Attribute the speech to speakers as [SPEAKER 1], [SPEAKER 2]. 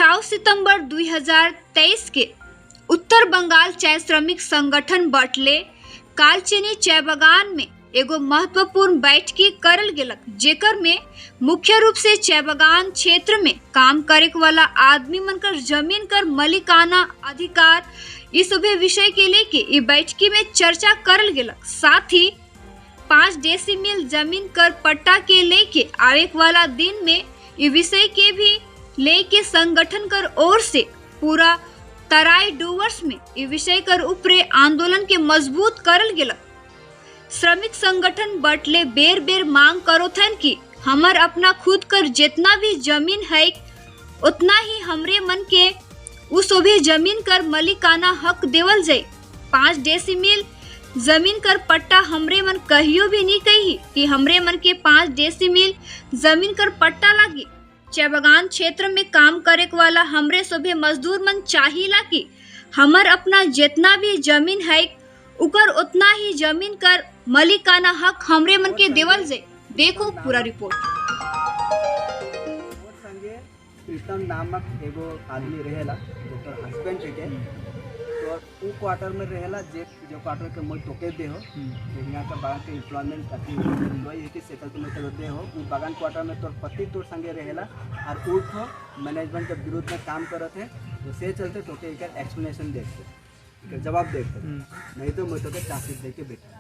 [SPEAKER 1] 6 सितंबर 2023 के उत्तर बंगाल चाय श्रमिक संगठन बटले कालचीनी चाय बागान में एगो महत्वपूर्ण बैठकी करल गेलक, जेकर में मुख्य रूप से चाय बागान क्षेत्र में काम करे वाला आदमी मन कर जमीन कर मालिकाना अधिकार इस सभी विषय के लेके ई बैठकी में चर्चा करल गेलक। साथ ही 5 डेसीमिल जमीन कर पट्टा के लेके आवे वाला दिन में ई विषय के भी लेके संगठन कर ओर से पूरा तराई डुवर्स में ई विषय कर ऊपरे आंदोलन के मजबूत करल गेलक। श्रमिक संगठन बटले बेर बेर मांग करोथन कि हमर अपना खुद कर जितना भी जमीन है उतना ही हमरे मन के उस भी जमीन कर मालिकाना हक देवल जाए। 5 डेसीमिल जमीन कर पट्टा हमरे मन कहियो भी नहीं कही कि हमरे मन के 5 डेसीमिल जमीन कर पट्टा लागी। चाय बागान क्षेत्र में काम करे वाला हमरे सभे मजदूर मन चाहिला कि हमर अपना जितना भी जमीन है उकर उतना ही जमीन कर मालिकाना हक हमरे मन के देवल जाए। देखो पूरा रिपोर्ट।
[SPEAKER 2] मोर संगे प्रीतम नामक एगो आदमी रहेला जो तोर हस्बैंड के तो उ क्वार्टर में रहेला, जे जो क्वार्टर के मोर तोके दे हो यहाँ का बागान के एम्प्लॉयमेंट अथी एम्प्लॉय है कि सेटल तो मैं दे हो। उ बागान क्वार्टर में तोर पति तोर संगे रहेला और उ ठो मैनेजमेंट के विरुद्ध में काम करत है, तो से चलते तोके एक एक्सप्लेनेशन देते, एकर जवाब देते, नहीं तो मैं तोके चार्जशीट दे के बैठा।